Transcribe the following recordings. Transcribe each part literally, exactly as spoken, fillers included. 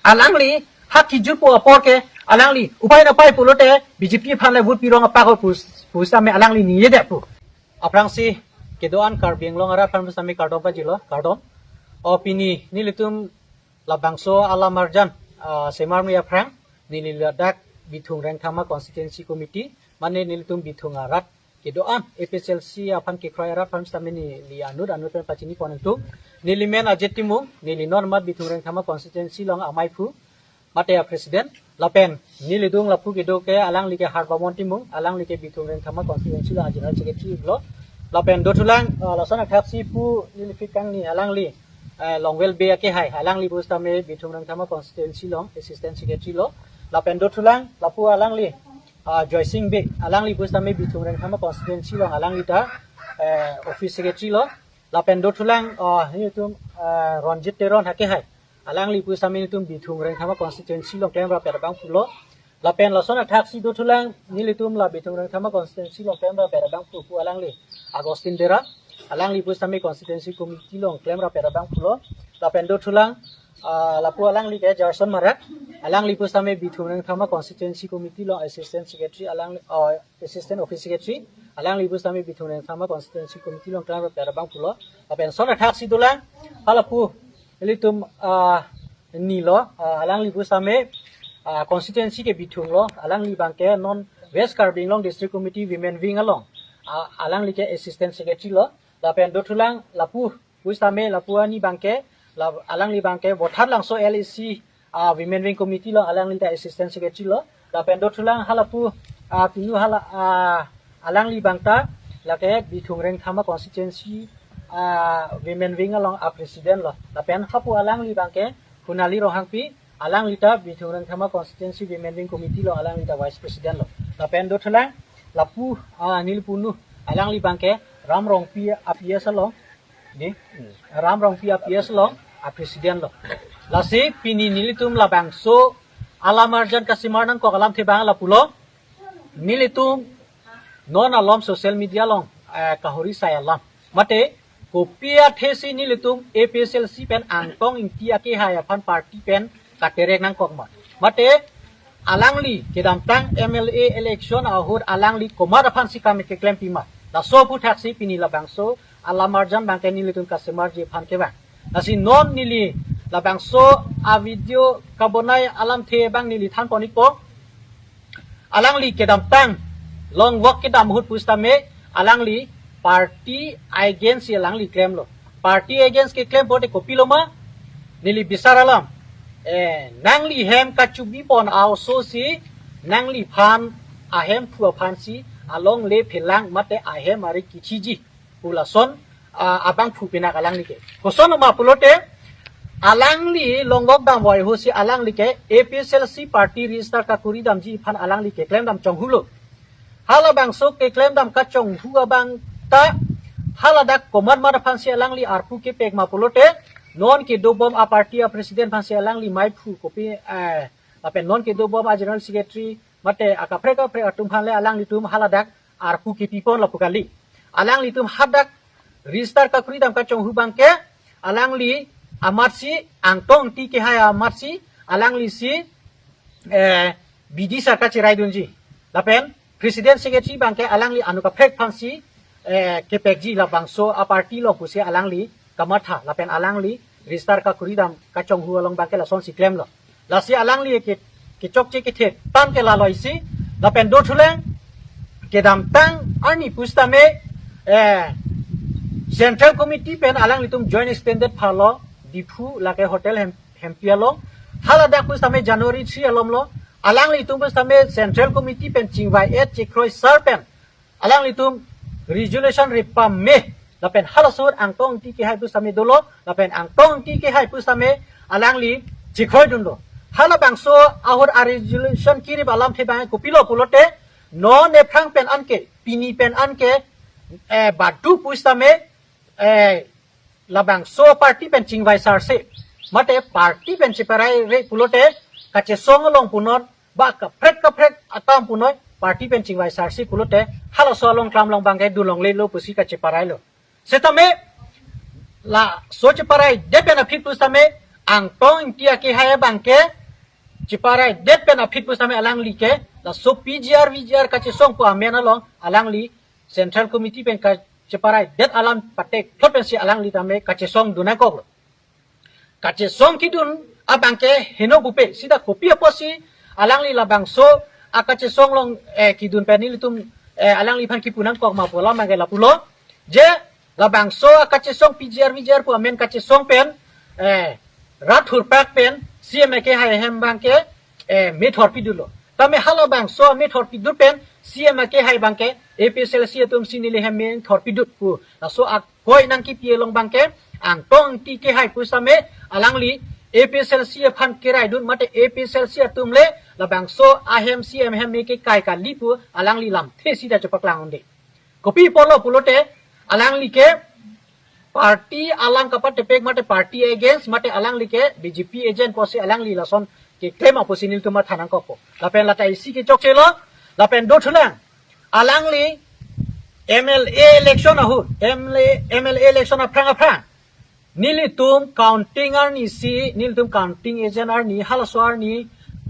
Alangli ha kijut pu apor ke alangli upai napai pulote B J P aphan le vote pirong apakor pus, pusitame alangli niyedet pu. Aphrangsi kedo-an Karbi Anglong arat aphan pusitame kardom pajirlo, kardom. O pini nelitum labangso alamarjan, ah, semarmi aphrang neli ladak Bithung Rengthama Constituency Committee, mane nelitum Bithung arat kedo-an A P H L C aphan kekroi arat aphan pusitame neli anut anut pen pachini pon nangtum. Neli men Ajit Timung, neli non mat Bithung Rengthama Constituency along amaiphu mate a-president. Lapen neli adung lapu kedo ke alangli ke Harbamon Timung, alangli ke Bithung Rengthama Constituency along a-general secretary lo. Lapen dothulang, ah, lason athaksi pu neli phikang ni alangli, eh, Longwel Bey akehai, alangli pusitame Bithung Rengthama Constituency along assistant secretary lo. Lapen dothulang lapu alangli, ah, Joysing Bey, alangli pusitame Bithung Rengthama Constituency along alangli ta, eh, office secretary lo. Lapen dothulang, ah, nelitum, ah, Ronjit Teron akehai, alangli pusitame nelitum Bithung Rengthama Constituency along klemrap abangphu lo. Lapen lason athaksi dothulang nelitum la Bithung Rengthama Constituency along klemrap abangphu pu alangli Augustine Dera, alangli pusitame Constituency Committee along klemrap abangphu lo. Lapen dothulang, ah, lapu alangli ke Gerson Marak, alangli pusitame Bithung Rengthama Constituency Committee along assistant secretary, alangli, ah, assistant office secretary, alangli pusitame Bithung Rengthama Constituency Committee along klemrap abangphu lo. Lapen lason athaksi dolang, halapu nelitum, ah, ni lo, ah, alangli pusitame, ah, constituency ke Bithung lo, alangli abangke non West Karbi Anglong District Committee Women Wing along, ah, alangli ke assistant secretary lo. Lapen dothulang lapu pusitame lapu ani abangke, la, alangli abangke Vothatlangso L A C, ah, Women Wing Committee along alangli ta assistant secretary lo. Lapen dothulang halapu, ah, pinu hala, ah, alangli abang ta lake Bithung Rengthama Constituency, ah, Women Wing along a-president lo. Lapen hapu alangli abangke Hunali Ronghangpi, alangli ta Bithung Rengthama Constituency Women Wing Committee along alangli ta vice president lo. Lapen dothulang lapu, ah, neli punu, alangli abangke Ram Rongpi a-P S along, di, Ram Rongpi a-P S along a-president lo. Lasi pini nelitum labangso alamarjan kasemar nangkok alamthe abang lapulo. Nelitum non alom social media along, eh, kahori sai alam, mate kopi athesi nelitum A P H L C pen Angtong Ingti akehai aphan party pen katerek nangkok ma, mate alangli kedamtang M L A election ahut alangli komat aphansi kam keklem pima, laso aphuthaksi pini labangso alamarjan abangke nelitum kasemarji aphan kevang. Lasi non neli labangso a-video kabonai alamthe abang neli than pon-ikpo. Alangli kedamtang long walk kedam ahut pusitame alangli party against si alangli klemlo. Party against keklem pote kopilo ma? Neli bisar alam, eh, nangli hem kachubi pon a-oso si nangliphan ahemphu aphansi alongle phelang mate ahem ari kithiji pu lason, ah, abangphu pinak alangli ke. Koson ma pulote, alangli long walk damvoi ahutsi alangli ke A P H L C party register kakuri damji aphan alangli keklem dam chonghulo. Halabangso keklem dam kachonghu abang ta haladak komat mat aphansi alangli arpu kepek ma pulote, non kedobom a-party a-president aphansi alangli maiphu kopi, eh, lapen non kedobom a-general secretary mate akaprek kaprek atum aphan le alanglitum haladak arpu kepi pon lapu kali. Alanglitum hadak register kakuri dam kachonghu abangke alangli amatsi, Angtong Ingti akehai amatsi, alanglisi, eh, bidi sar kacherai dunji. Lapen president secretary abangke alangli anut kaprek aphansi, eh, kepekji labangso a-party along pusi alangli kamatha, lapen alangli register kakuri dam kachonghu along abangke lasonsi klemlo. Lasi alangli ke, kechokche kethe tang ke lalo isi, lapen dothulang kedamtang arni pusitame, eh, Central Committee pen alanglitum joint extended phalo Diphu lake hotel hem, hempi along. Haladak pusitame January three alom lo. Alanglitum pusitame Central Committee pen chingvai-et chekroi sar pen alanglitum resolution rip pame, lapen halaso ahut Angtong Ingti akehai pusitame dolo, lapen Angtong Ingti akehai pusitame alangli chekroi dunlo. Halabangso ahut a-resolution kerip alamthe abang kopilo pulote, non ephrang pen anke, pini pen anke, eh, badu pusitame, eh, labangso party pen chingvai sarse, mate party pen cheparai re pulote, kachesong along punot, ba kaprek kaprek akam punoi, party pen chingvai sarse pulote, halaso along klam along abangke dun longlelo pusi kacheparailo. Setame laso cheparai det pen aphi pusitame Angtong Ingti akehai abangke cheparaidet pen aphi pusitame alangli ke laso P G R V G R kachesong pu amen along alangli Central Committee pen kacheparaidet alam patek thot pensi alangli tame kachesong dun nangkoklo. Kachesong kedun abangke heno pupe, seta kopi apotsi alangli labangso akachesong along, eh, kedun pen nelitum, eh, alangliphan kipu nangkok ma pu alam abangke lapulo. Je labangso akachesong P G R V G R pu amen kachesong pen, eh, rat thurpak pen C M akehai ahem abangke, eh, me thorpidunlo. Tame halabangso me thorpidun pen C M akehai abangke A P H L C atumsi neli hem me thorpidun pu laso akoi nangkipi along abangke Angtong Ingti akehai pusitame alangli A P H L C aphan keraidun mate A P H L C atum le labangso ahem C M hem me kekai kali pu alangli lamthe seta chepaklang un-e. Kopi apotlo pulote alangli ke party alam kapatepek mate party against mate alangli ke B J P agent pusi alangli lason keklem apotsi nelitum matha nangkokpo. Lapen lata isi kechokchelo, lapen dothulang. Alangli M L A election ahut, M L A, M L A election aphrang aphrang nelitum counting arnisi, nelitum counting agent arni, halaso arni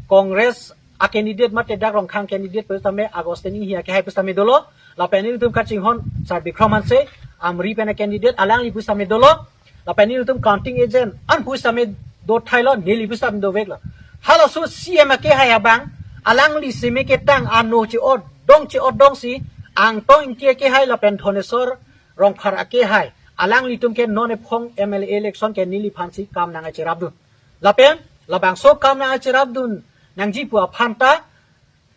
Congress acandidate mate dak Rongkhang candidate pusitame Augustine Enghee akehai pusitame dolo. Lapen nelitum kachinghon Sar Bikram Hanse, Amri pen acandidate, alangli pusitame dolo. Lapen nelitum counting agent an pusitame dothailo, neli pusitame doveklo. Halaso C M akehai abang, alangli seme ketang ano che-odong che-odongsi, Angtong Ingti akehai lapen Dhoneswar Rongphar akehai alanglitum ke non ephong M L A election ke neliphansi kam nangcherapdun. Lapen labangso kam nangcherapdun nangji pu aphanta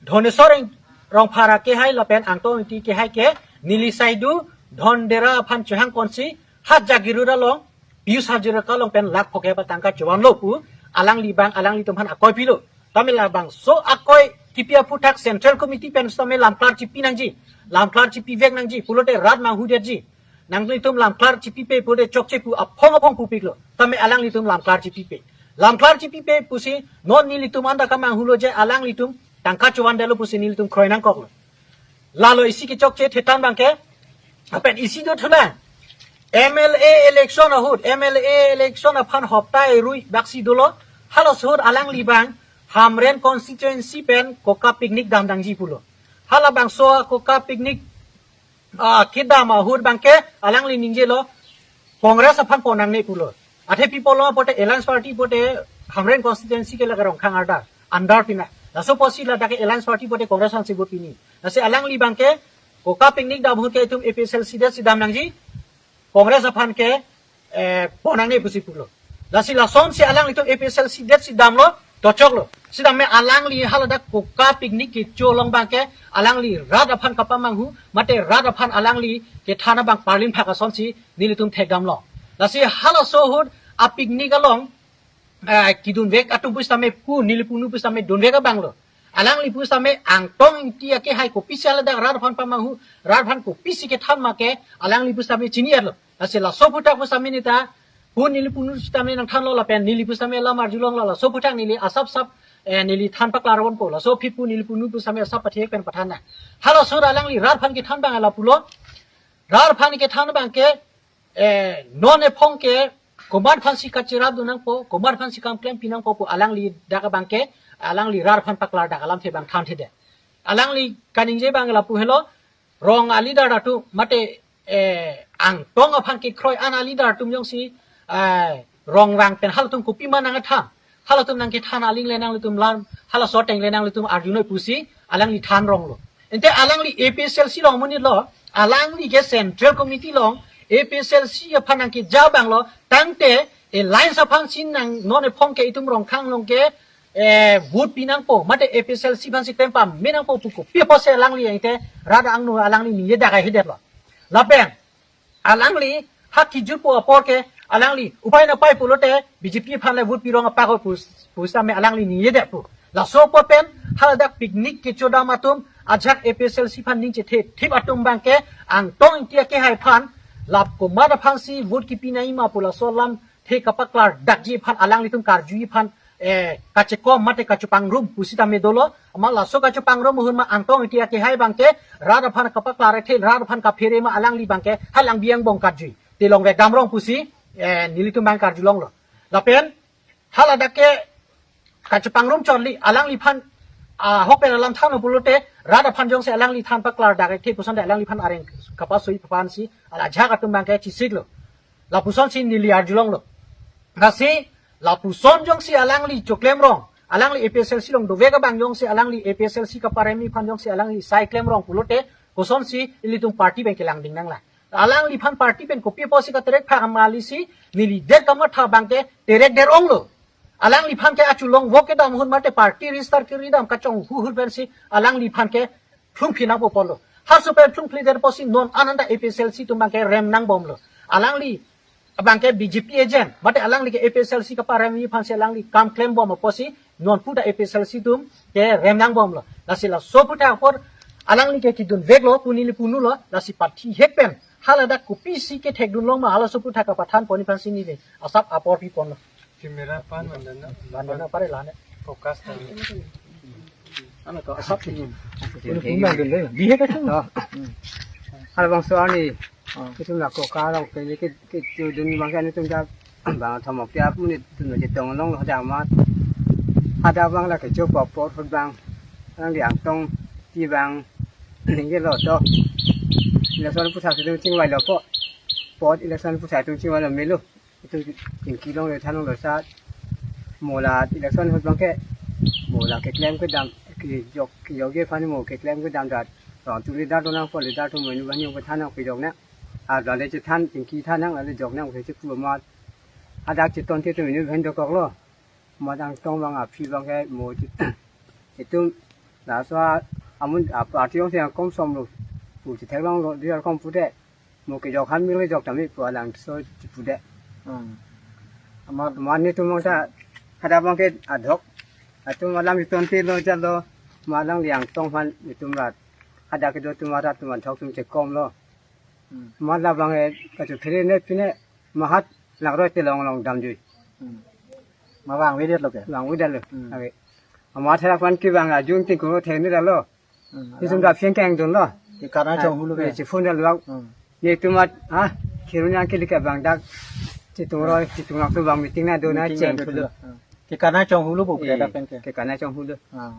Dhoneswar Rongphar akehai lapen Angtong Ingti akehai ke neli saidu Dhon Dera aphan chehang konsi ha Jagiroad along Pius Hazarika along pen lakh phokep atangka chevanlo pu alangli abang alanglitum aphan akoi pilo. Tame labangso akoi kipi aphuthak Central Committee pen tame lamklar chipi nangji, lamklar chipivek nangji pulote rat manghudetji. Nanglitum lamklar chipipe pulote chokche pu aphong aphong pupiklo. Tame alanglitum lamklar chipipe. Lamklar chipipe pusi non nelitum anta kamanghulo je alanglitum tangka chevandetlo pusi nelitum kroi nangkoklo. Lalo isi kechokche thetan abangke. Lapen isi dothulang. M L A election ahut, M L A election aphan hopta erui baksi dolo. Halaso ahut alangli abang Hamren constituency pen koka picnic damnangji pulo. Halabangso koka picnic, ah, kedam ahut abangke alangli ningjelo Congress aphan pon nangne pulo. Athe pi pulo pote Alliance Party pote Hamren constituency ke laga Rongkhang arda andar pina. Laso apotsi ladak ke Alliance Party pote Congress aphansi vote pini. Lasi alangli abangke koka picnic dam ahut ke itum A P H L C detsi damnangji, Congress aphan ke, eh, pon nangne pusi pulo. Lasi lasonsi alanglitum A P H L C detsi damlo, dochoklo. Sitame alangli haladak koka picnic kecho along abangke alangli rat aphan kapamanghu, mate rat aphan alangli kethan abang parlin phak asonsi nelitum thekdamlo. Lasi halaso ahut a picnic along, eh, kedunvek atum pusitame pu neli punu pusitame dunvek abanglo. Alangli pusitame Angtong Ingti akehai kopisi haladak rat aphan pamanghu, rat aphan kopisi kethan ma ke alangli pusitame chini-etlo. Lasi laso aphuthak pusitame neta pu neli punu pusitame nangthanlo lapen neli pusitame lam arjulonglo, laso aphuthak neli asap sap, eh, neli than paklar ponpo. Laso aphi pu neli punu pusitame asap pathek pen pathan na. Halaso ahut alangli rat aphan kethan abang lapulo. Rat aphan kethan abangke, eh, non ephong ke komat aphansi kacherapdun nangpo, komat aphansi kam klempi nangpo pu alangli dak abangke, alangli rat aphan paklar dak alamthe abang thanthedet. Alangli kaningje abang lapu helo, rong a-leader atum mate, eh, Angtong aphan kekroi an a-leader atum jongsi, eh, rong vang pen halatum kopima nangkethan. Halatum nangkethan aling le nanglitum lam, halaso ateng le nanglitum arjunoi pusi alangli than ronglo. Ante alangli A P H L C along monitlo, alangli ke Central Committee along A P H L C aphan nangkeja abanglo, tangte Alliance aphansi nang non ephong ke itum Rongkhang along ke, eh, vote pi nangpo, mate A P H L C aphansi klem pame nangpo pu kopi apotsi alangli ante rat angno alangli ningjedak ahedetlo. Lapen alangli ha kijut pu apor ke alangli upai napai pulote B J P aphan le vote pirong apak ho pus-, pusitame alangli ningjedet pu. Laso apot pen haladak picnic kechodam atum ajak A P H L C aphan ning chethe thip atum abangke Angtong Ingti akehai aphan lap komat aphansi vote kipi nangji ma pu laso alamthe kapaklar dakji aphan alanglitum karjuji aphan, eh, kachekom mate kachepangrum pusitame dolo. Amat laso kachepangrum ahut ma Angtong Ingti akehai abangke rat aphan kapaklar ethe, rat aphan kaphere ma alangli abangke halang biang bong karju. Te longvek damrong pusi, eh, nelitum abang karjulonglo. Lapen haladak ke kachepangrum chotli, alangliphan ahok pen alam thanlo pulote, rat aphan jongsi alangli than paklardak-e the puson te alangliphan areng kapasoi aphansi, ala ajahak atum abangke chisiklo. Lapusonsi neli arjulonglo. Lasi, lapuson jongsi alangli choklem rong, alangli A P H L C along dovek abang jongsi alangli A P H L C kaparemji aphan jongsi alangli sai klem rong pulote, kosonsi ilitum party pen kelangding nanglang. Alangliphan party pen kopi apotsi katerek phak amalisi, neli det kamatha abangke terekdet onglo. Alangliphan ke achu longvok kedam ahut mate party register kiri dam kachonghu ahut pensi alangliphan ke phlungphi nangpo pulo. Halaso pen phlungphi det apotsi non an anta A P H L C atum abangke rem nangbomlo. Alangli abangke B J P agent, mate alangli ke A P H L C kaparemji aphansi alangli kam klembom apotsi non puta A P H L C atum ke rem nangbomlo. Lasi laso aputhak apor alangli ke kedunveklo, pu neli punulo, lasi pathihek pen haladak kopisi kethekdun long ma, halaso aputhak kapathan ponji aphansi neli asap apor piponlo. Camera pan mandana. Mandana pare lane. Focus ta. Ano to asap ni. Punu punu mandun deh. Bihek aja. To. Halabangso arni. Oh. Itum la koka rong ke ke ke tu dun abangke itum dak bang thomok tiap menit tu no chetong long lo hadak amat. Hadak abang la kecho popor hut abang. Alangli angtong ti abang. Ningke lo to. Election aputhak itum chingvai lo po. Pot election aputhak itum chingvai lo melo. Itum chingki longlo than longlo sa. Mo la election ahut abangke. Mo la keklem kedam, kejok, kejokji aphan mo keklem kedam dak. Rong tu leader do nangpo, leader atum mo inu banyo kethan nang kejok nang. Ada le chethan, chingki than nang, ada jok nang, udah chepu amat. Hadak cheton te atum inu bhen dokoklo. Amat angtong abang aphi abangke mo chet-, itum laso amun a party jongsi kongsom lo. Pu chetheklonglo, dia kong pu te. Mo kejok han mil kejok tame pu alangso chepu det. Hmm. Amat amat netum abang ta hadak abangke adhok. Atum alam iton te lo jalo. Amat alangli angtong aphan itum rat. Hadak kedo atum rat atum adhok atum chekomlo. Hmm. Amat labang e kachu phere ne pine mahat lakroi te long long damjui. Hmm. Ma vangvedetlo ke? Vangvedetlo. Hmm. Ave. Amat hadak aphan kevang ajun tingkung lo theng ni lo. Hmm, itum alam. Dak phiang kangdunlo. Ke karna chonghulo ke? Chephun lo. Hmm. Netum amat, ha? Khirun yang kilik abang dak. Chitung roi, chitung lang tu abang meeting nangdun na. Meeting cheng nangdun thulo. Hmm. Ke karna chonghulo bo, hmm, dak pen ke? Ke karna chonghulo. Ah.